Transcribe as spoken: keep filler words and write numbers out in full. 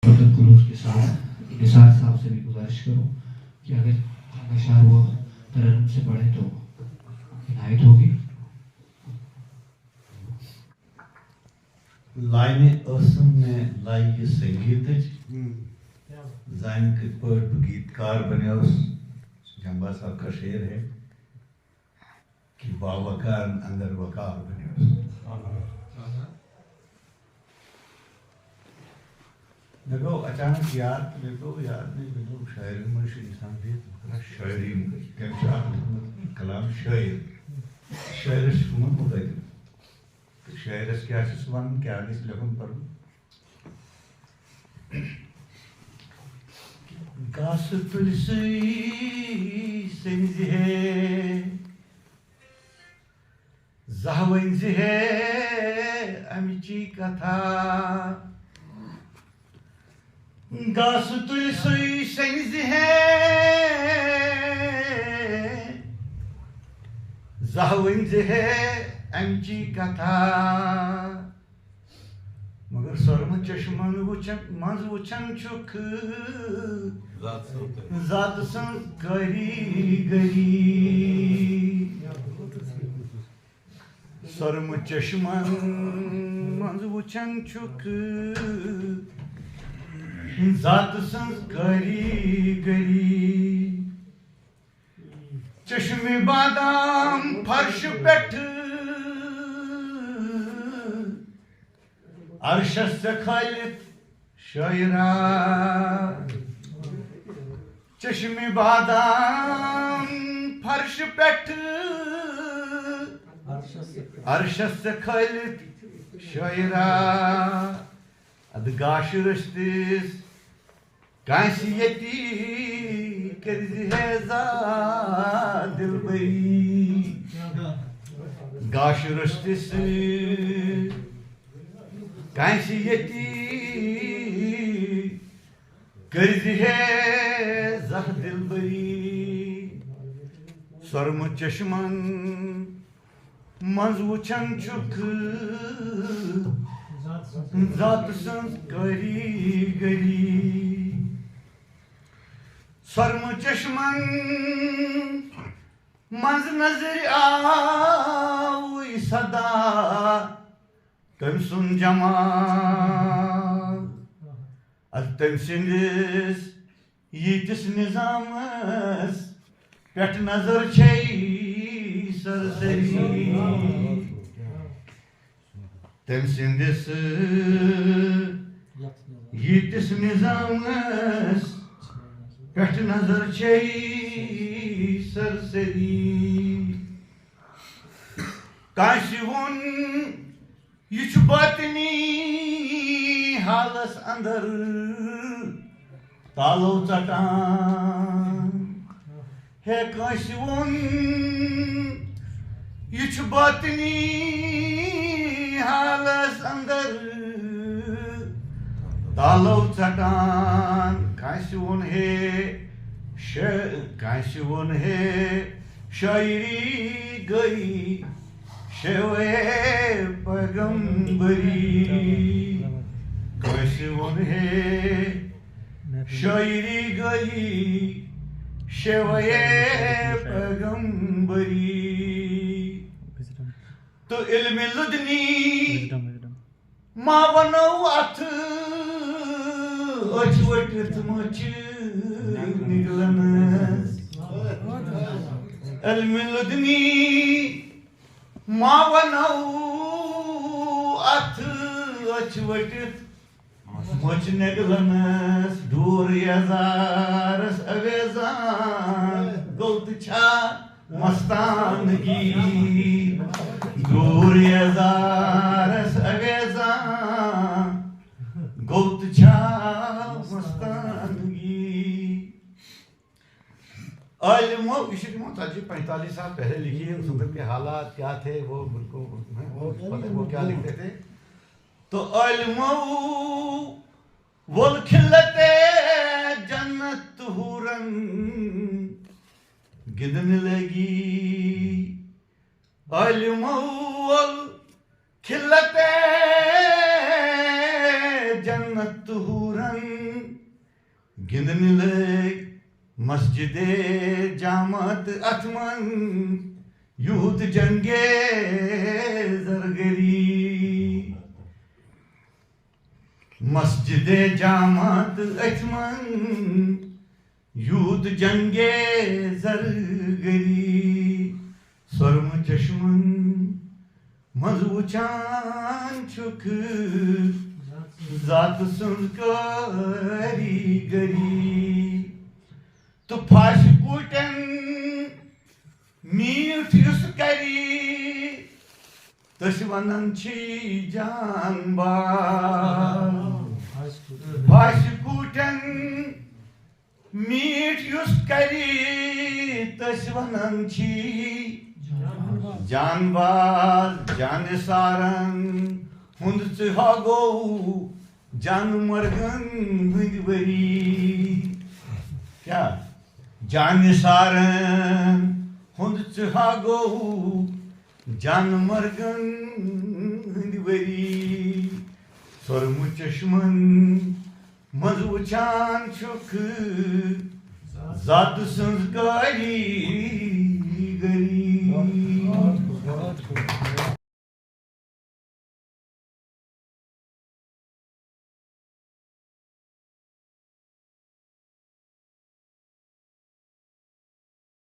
محبت اور خلوص کے ساتھ نثار صاحب سے بھی گزارش کروں کہ اگر ہم اشعار و ترنم سے پڑھیں تو عنایت ہوگی۔ لانہِ ٲسٕم مےٚ لایہِ یہِ سنگیتٕچ، زانہِ کِتھ پٲٹھۍ بہٕ گیٖتکار بنیوس۔ جمبا صاحب کا شعر ہے کہ باوقار اندر وقار بنیوس۔ مےٚ گوٚو اچانک یاد تہٕ مےٚ گوٚو یاد، مےٚ مےٚ دوٚپ شاعرن منٛز چھُ انسان بِہِتھ، بہٕ کرٕ شٲعری منٛز۔ تٔمۍ چھُ اکھ لیوٚکھمُت کلام شٲعر۔ شٲعرس چھُ ووٚنمُت مُقدِم۔ تہٕ شٲعرس کیٛاہ چھُس ونُن، کیٛاہ گژھِ لیکھُن پرُن؟ گاسہٕ تُلۍ سُے سٔنزِ ہے، زاہ ؤنزِ ہے امچی کتھا۔ گاسہٕ تُلۍ سُے سٔنزِ ہے، زاہ ؤنزِ ہے امچی کتھا۔ مگر سۄرمہٕ چشمن وٕچھن منٛز وٕچھن چھُکھ ذات سٕنٛز کٲریٖگٔری۔ سۄرمہٕ چشمن منٛز وٕچھن چھُکھ ذات سٕنٛز کٲریٖگٔری۔ چشمِ بادام فرش پٮ۪ٹھٕ عرشس ژےٚ کھٲلِتھ شٲعرا۔ چشمِ بادام فرش پٮ۪ٹھٕ عرشس ژےٚ کھٲلِتھ شٲعرا۔ ادٕ گاشہِ رٔستِس کٲنٛسہِ ییٚتی کٔرزِ ہے زا دِلبری۔ گاشہِ رٔستِس کٲنٛسہِ ییٚتی کٔرزِ ہے زا دِلبری۔ سۄرمہٕ چشمن منٛز وٕچھن چھُکھ ذات سٕنٛز کٲریٖگٔری۔ سۄرمہٕ چشمن منٛز نظرِ آوٕے صدا تٔمۍ سُنٛد جمال۔ ادٕ تٔمۍ سٕنٛدِس ییٖتِس نظامس پٮ۪ٹھ نظر چھے سرسری۔ تٔمۍ سٕنٛدِس ییٖتِس نظامس پٮ۪ٹھ نظر چھے سرسری۔ کٲنٛسہِ ووٚن یہِ چھُ باطنی حالس اندر تالو ژٹان۔ ہے کٲنٛسہِ ووٚن یہِ چھُ باطنی حالس اندر تالو ژٹان۔ کٲنٛسہِ ووٚن ہے شٲ-، کٲنٛسہِ ووٚن ہے شٲعری گٔے شیوے پیغمبری۔ کٲنٛسہِ ووٚن ہے شٲعری گٔے شیوے پیغمبری۔ تہٕ علمِ لدنی ما ونو اتھ أچھ ؤٹِتھ مٔچھ نگلنس۔ علمِ لدنی ما ونو اتھ أچھ ؤٹِتھ مٔچھ نگلنس۔ ڈوٗر یزارس اویزان گوٚو تہٕ چھا مستانگی۔ ڈوٗر یزارس اویزان گوٚو تہٕ چھا مستانگی۔ عالمو، یہ تمو ژتجی پینتالیس سال پہلے لکھی ہے، اس وقت کے حالات کیا تھے، وہ بالکل پتہ ہے وہ کیا لکھتے تھے۔ تو عالمو وول کھلتے جنت حورن گندن لگی۔ عالمو وول کھلتے جنت ظہورن گِنٛدنہِ لٔگۍ مسجدِ جامع تہٕ اَتھ منٛز یوٗت جنگِ زرگری۔ مسجدِ جامع تہٕ أتھۍ منٛز یوٗت جنگِ زرگری۔ سۄرمہٕ چشمن منٛز وُچھان چھُکھ ذاتہٕ سٕنٛز کٲریٖگری۔ تہٕ پھش کوٗٹٮ۪ن میٖٹھ یُس کری، تٔسۍ ونان چھی جان باز۔ پھش کوٗٹٮ۪ن میٖٹھ یُس کری، تٔسۍ ونان چھی جان باز۔ جانہِ سارن ہُنٛد ژٕ ہا گوٚو جان مرگن ہٕنٛدۍ ؤری۔ کیٛاہ؟ جانہِ سارن ہُنٛد ژٕ ہا گوٚو جان مرگن ہٕنٛدۍ ؤری۔ سۄرمہٕ چشمن منٛز وُچھان چھُکھ ذاتہٕ سٕنٛز کٲریٖگری۔